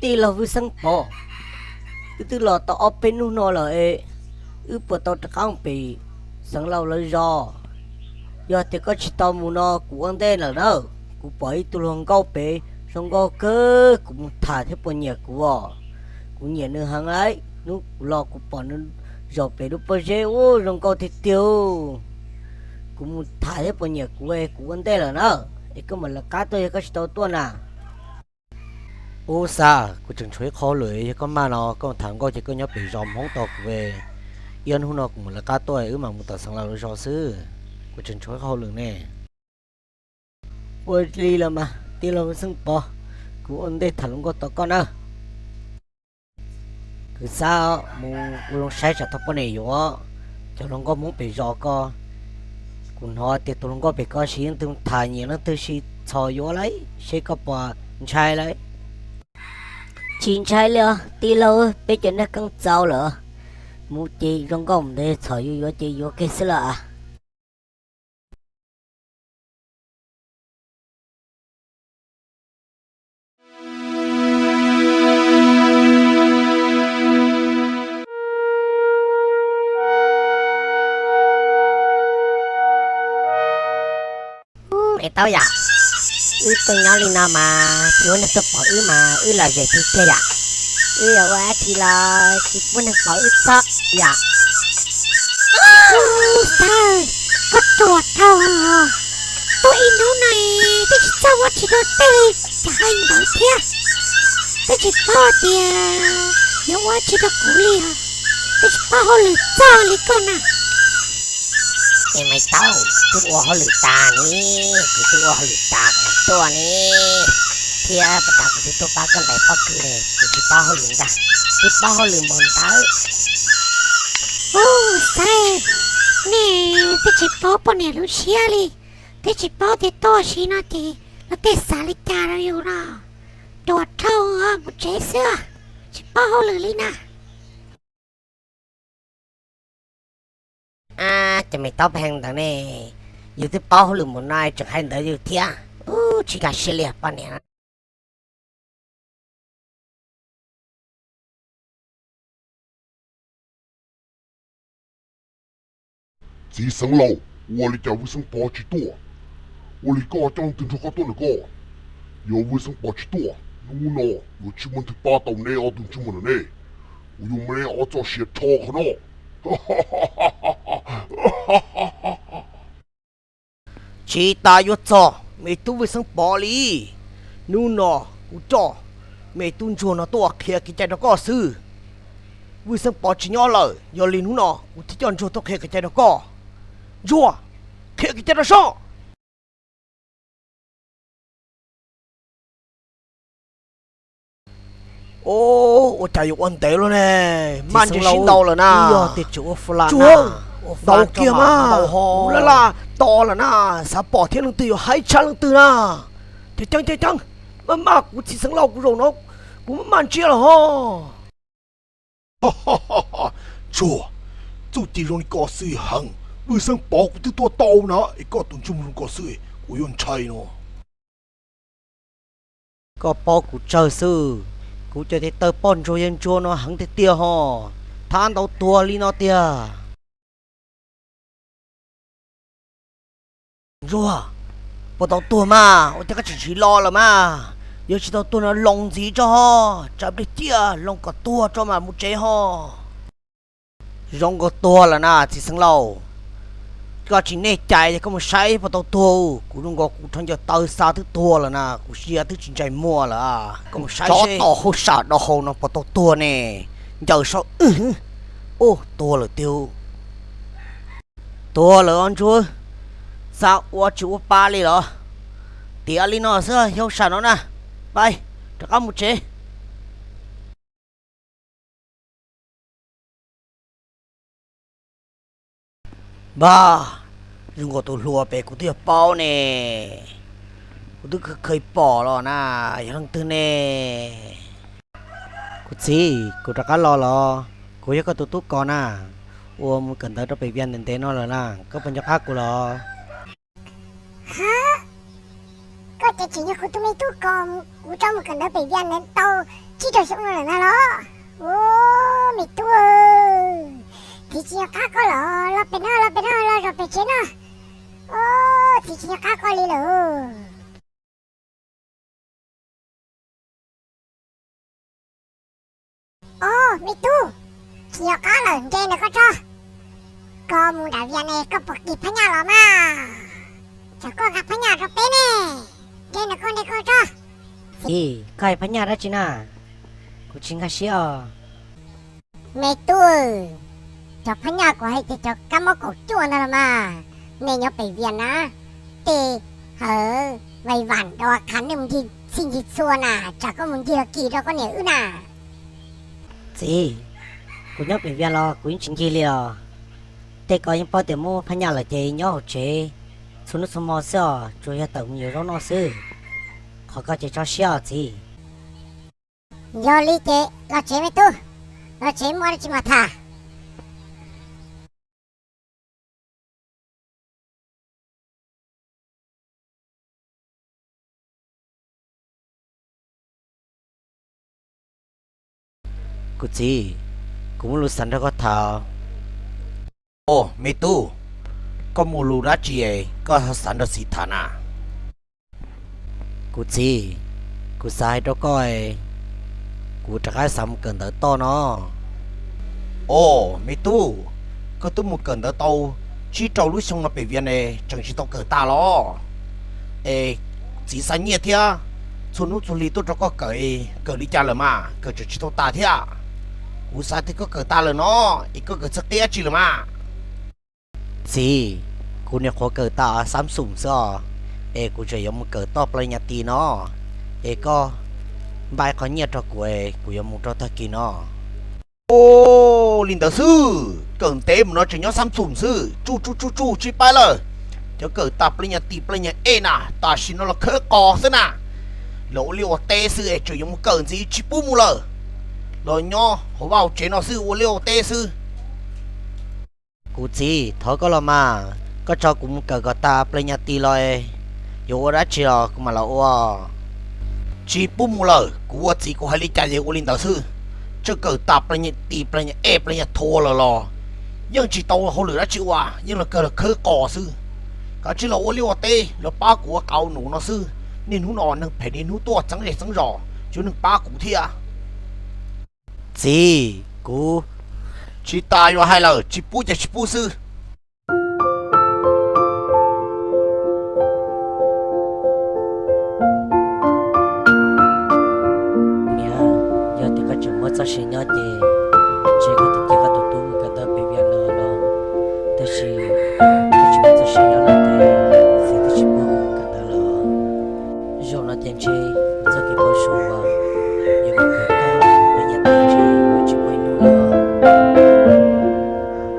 Tij laug Vwj Xeeb Pov, wb twb los tau ob peb hnub no lawm es wb puas tau rov qab mus pem Xeev Laus lawv zos? Yog tias koj tsis tau mus no kuv ua ntej lawm na. Kuv pom ib tug hluas nkauj pem zoo nkauj kawg, kuv mus tham thiab puas nyiam kuv os. Kuv nyiam nws heev lauj, hnub kuv los kuv pom nws zaum pem lub pob zeb ub zoo nkauj tiag tiag. Kuv mus tham thiab puas nyiam kuv, kuv ua ntej lawm na, es koj mam lawv qab tuaj yog koj tsis tau tuaj na. Ub, xav kuv tseem tshuav ib qho hauj lwm, yog koj maj no koj mus tham nkauj ces koj nyob pem zos hmoob tos kuv, ib ob hnub no kuv mam lawv qab tuaj wb mam mus tom Xeev Laus lawv zos xwb. Kuv tseem tshuav ib qho hauj lwm ne. Ua li los mas tij laug Xeeb Pov, kuv ua ntej tham hluas nkauj tos koj na. Kuv xav mus ua zoo saib tsam tau poj niam yuav cov hluas nkauj hmoob pem zos ko. Kuv hnov tias tus hluas nkauj pem ko siv leej twg tham nyiam leej twg siv txhos yuav lauj, seb koj puas ntshai lauj. Tsis ntshai li os tij laug, peb cov neeg keej txaus lawm. Mus ces zoo nkauj mus ntev txhom yuav yuav ces yuav kiag xwb lawm. Ub, me tub yom, wb tuaj nyob li no mas tsis muaj neeg tuaj pom wb mas wb lom zem tiag tiag yom. Wb yuav ua dab tsi los tsis muaj neeg pom wb txhob yom. Ub, Xab, koj ruam dhau, tuaj ib hnub no twb tsis txawj ua dab tsi rau tej li, cas hais ntawd thiab. Twb tsis paub tias yuav ua dab tsi rau kuv li os, twb tsis paub hauj lwm txog li koj na. Es me tub, twb ua hauj lwm tas ne, kuv twb ua hauj lwm tas kuv mam tuaj ne, thiab puag ta kuv twb tuaj pab koj ntais pob kws ne, kuv tsis paub hauj lwm ntag, twb paub hauj lwm mus ntawd. Ub, Xab, nej twb tsis paub poj niam lub siab li, twb tsis paub tias tuaj sim no ces luag tej xav li cas rau yus no. Ruam dhau, mus tsev xwb, tsis paub hauj lwm li na. Ab, cov me tub pheej ntawd ne, yus twb paub hauj lwm mus no tseem hais ntawd yus thiab. Ub, tsis nkag siab li poj niam. Txiv Xeev Laus, ua li cas Vwj Xeeb Pov tsis tuaj? Ua li koj coj leej twg nrog koj tuaj na koj? Yog Vwj Xeeb Pov tsis tuaj, hnub no yuav tsis muaj leej twg pab tau neb ob tug ntsej muag na ne. Kuv yuav muab neb ob txoj sia rho qhov no. Tsis tas yuav txog me tub Vwj Xeeb Pov li. Hnub no kuv coj me tub Ntsuag no tuaj qhia kev cai rau koj xwb. Vwj Xeeb Pov tsis nyob lawm, yog li hnub no kuv thiaj coj Ntsuag tuaj qhia kev cai rau koj. Ntsuag, qhia kev cai rau soj. Ub, ua cas yuav ua ntev luaj ne, maj ntse sib ntaus lawm na. Ntsuag, ntaus kiag mas, laj laj to lawm na, xav pom thiab leej twg yuav haib tshaj leej twg na. Ceev ceev ceev ceev, maj maj kuv txiv Xeev Laus kuv zaum no, kuv maj maj ntsia lawm ho. Ntsuag, txuj ci zoo li ko xwb heev, Vwj Xeeb Pov kuv twb tuaj tau na, es koj tus ntsej muag zoo ko xwb, kuv yuav ntshai no. Koj paub kuv tsawg xwb, kuv cov tes taw poj ntsuag yawg ntsuag no heev tiag tiag ho, thab ntau tuag li no tiag. Ntsuag, puas tau tuag mas, ua cas koj tseem tsis los lawm mas? Yog tsis tau tuag no loo ntxiv tso ho, tsam pliag ciaj loo kom tuag tso mam mus tsev ho. Zoo nkaus tuag lawm na txiv Xeev Laus. Koj tsis nej cai, koj mus saib puas tau tuag. Kuv zoo nkaus kuv rho ncaws taw xa twb tuag lawm na, kuv sia twb tsis ntsais muag lawm. Koj mus saib seb tom hauj sam do hau no puas tau tuag ne. Ncaws saum, ub, tuag lawm tiag. Tuag lawm os Ntsuag, xav ua tsis ua pa li los? Tiav li no xwb, hauj sam no na, pais rov qab mus tsev. Npag, zoo nkaus tus hluas pem kuv twb yog paub ne, kuv twb kheev pom los na, yog leej twg ne? Kuv txiv, kuv rov qab los los? Kuv yog koj tus tub kos na, ua mus kawm ntawv rau pem Vias ntev ntev no lawm na, koj puas nco qab kuv los? Ha, koj Ces tseem yog kuv tus me tub ko, kuv coj mus kawm ntawv pem Vias tau tsib rau xyoo no lawm ntag los? Ua, me tub, thim tsis nco qab koj los, los pem no, los pem no, los zaum pem tsev no. Ua, thim tsis nco qab koj li lawm. Ua, me tub, tsis nco qab lawm, nce ntawm koj tso. Koj mus nram Vias ne koj puas kis phab nyaj los mas? Tsam koj nqa phab nyaj rau peb ne. Nce ntawm koj, nce koj tso. Txiv, koj hais phab nyaj dab tsi na? Kuv tsis nkag siab os. Me tub, cov phab nyaj kuv hais tias cov kab mob kaum cuaj ntag los mas. Nej nyob pem Vias na, tej hawv vais vam dua qhav nej mus ncig txhij ncig txhua na, tsam koj mus ncig los kis rau koj niam wb na. Txiv, kuv nyob pem Vias los kuv yeej tsis ncig li os. Tej ko yeej paub tias muaj phab nyaj lawm ces nyob hauv tsev txhua hnub txhua hmo xwb os, tsuas yog tawm mus yuav zaub noj xwb. Qhov ko ces tso siab os txiv. Yog li ces los tsev me tub, los tsev muaj dab tsi mam tham. Kuv txiv, kuv muaj lus xav nrog koj tham. Ua, me tub, koj muaj lus dab tsi koj xav nrog txiv tham na? Kuv txiv, kuv xav hais rau koj, kuv rov qab xav mus kawm ntawv toj no. Ua, me tub, koj twb mus kawm ntawv tau tsib rau lub xyoo no pem Vias ne tseem tsis tau kawm tas los? Es txiv xa nyiaj thiab txhua hnub txhua hli tuaj rau koj kawm, kawm li cas lawm mas kawm tseem tsis tau tas thiab? Kuv xav tias koj kawm tas lawm no, es koj kawm txog qib dab tsi lawm mas? Txiv, kuv nyuam qhuav kawm tas xab xum xwb os, es kuv tseem yuav mus kawm toj plaub nyas ti no, es koj npaj qhov nyiaj rau kuv, kuv yuav mus rau tag kis no. Ua li ntawd xwb, kawm ntev mus no tseem nyob xab xum xwb, tsuj tsuj tsuj tsuj tsis paub lawm. Cov kawm tas plaub nyas ti plaub nyas ej na tam sim no los khawb qos xwb na. Los ua liaj ua teb xwb es tseem yuav mus kawm ntxiv tsis pub mus lawm. Los nyob hauv vaj hauv tsev no xwb ua liaj ua teb xwb. Kuv txiv, thov koj los mas, koj tso kuv mus kawm kom tas plaub nyas ti los, yuav ua dab tsi los kuv mam los ua. Tsis pub mus lawm, kuv ua txiv kuv hais li cas ces ua li ntawd xwb. Tseem kawm tas plaub nyas ti plaub nyas ej plaub nyas thua lawm los yeej tsis tau hauj lwm dab tsi ua, yeej los kawg los khawb qos xwb. Kav tsij los ua liaj ua teb los pab kuv ua qauv num no xwb. Niaj hnub no neeg phem niaj hnub tuaj txeeb zej txeeb zos, tsuas neeg pab kuv thiab. Txiv, kuv tsis tas yuav hais lawm, tsis pub ces tsis pub xwb. Niam, yog tias koj tseem muaj txoj sia nyob ces ntshe koj twb cia koj tus tub mus kawm ntawv pem Vias lawm los, tab sis koj tseem muaj txoj sia nyob lawm ces txiv twb tsis pub kawm ntawv lawm. Zaum no ces ntshe txoj kev pauv su uas yuav mus kawm toj plaub nyas ti ntshe yuav tsis muaj ib hnub lawm,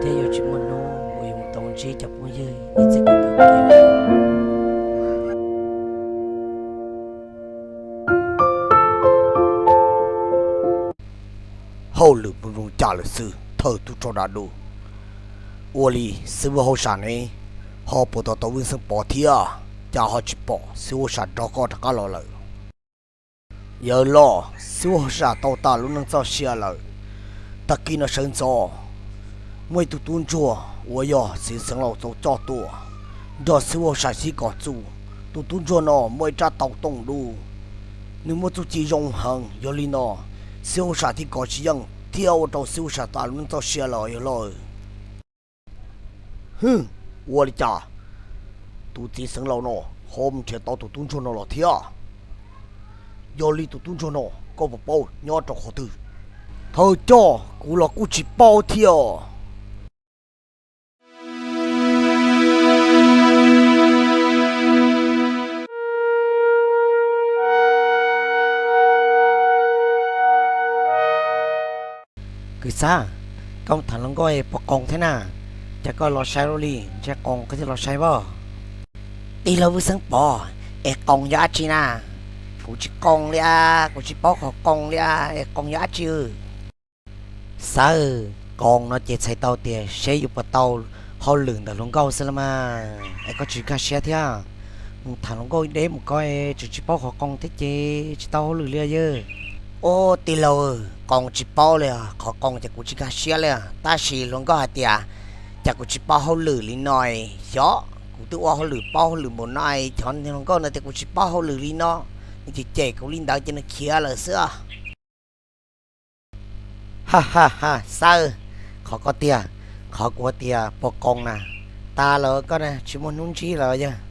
thiab yuav tsis muaj hnub uas yuav mus tau ntsib cov phooj ywg ib txhis kawm ntawv kiag lawm. Hauj lwm mus zoo cas lawm xwb thawj tub rog da du. Ua li xib hwb hauj sam ne, ho puas tos tau Vwj Xeeb Pov thiab? Cas ho tsis pom xib hwb hauj sam nrog koj rov qab los lawm? Yawg loj, xib hwb hauj sam tau tas lub neej txoj sia lawm. Tag kis no sawv ntxov muaj ib tug tub ntsuag uas yog txiv xeev laus tau coj tuaj nrog xib hwb hauj sam sib kom txuj. Tus tub ntsuag no muaj ib rab taus tooj dub, nws muaj txuj ci zoo heev, yog li no xib hwb hauj sam thiaj kov tsis yeej thiab ua rau xib hwb hauj sam tas lub neej txoj sia lawm yawg loj. Hwm, ua li cas tus txiv xeev laus no ho mus nrhiav tau tus tub ntsuag no los thiab? Yog li tus tub ntsuag no koj puas paub nyob rau qhov twg? Thawj coj, kuv los kuj tsis paub thiab. Kwv Xab, koj tham hluas nkauj puas qoos thiab na? Cas koj los saib ua luaj li, ntshe qoos koj thiaj los saib pob. Tij laug Vwj Xeeb Pov, es qoos yog dab tsi na? Kuv tsis qoos li, kuv tsis paub qhov qoos li, es qoos yog dab tsi? Xab, qoos no ces txhais tau tias seb yus puas tau hauj lwm ntawm hluas nkauj xwb los mas, es koj tsis nkag siab thiab. Tham hluas nkauj deb mus koj tseem tsis paub qhov qoo thiab ces tsis tau hauj lwm li yawg. Ub, tij laug, qoo tsis paub li os, qhov qoo ces kuv tsis nkag siab li os, tab sis hluas nkauj hais tias, cas kuv tsis paub hauj lwm li no, xyov kuv twb ua hauj lwm paub hauj lwm npaum no, cov hluas nkauj no tias kuv tsis paub hauj lwm li no, nws cem cem kuv li ntawd ces nws khiav lawm xwb os. Ha ha ha, Xawb, qhov koj tiag, qhov kuv tias puas qoo na, tas lawm koj, tsis muaj hnub ntsib lawm yawg.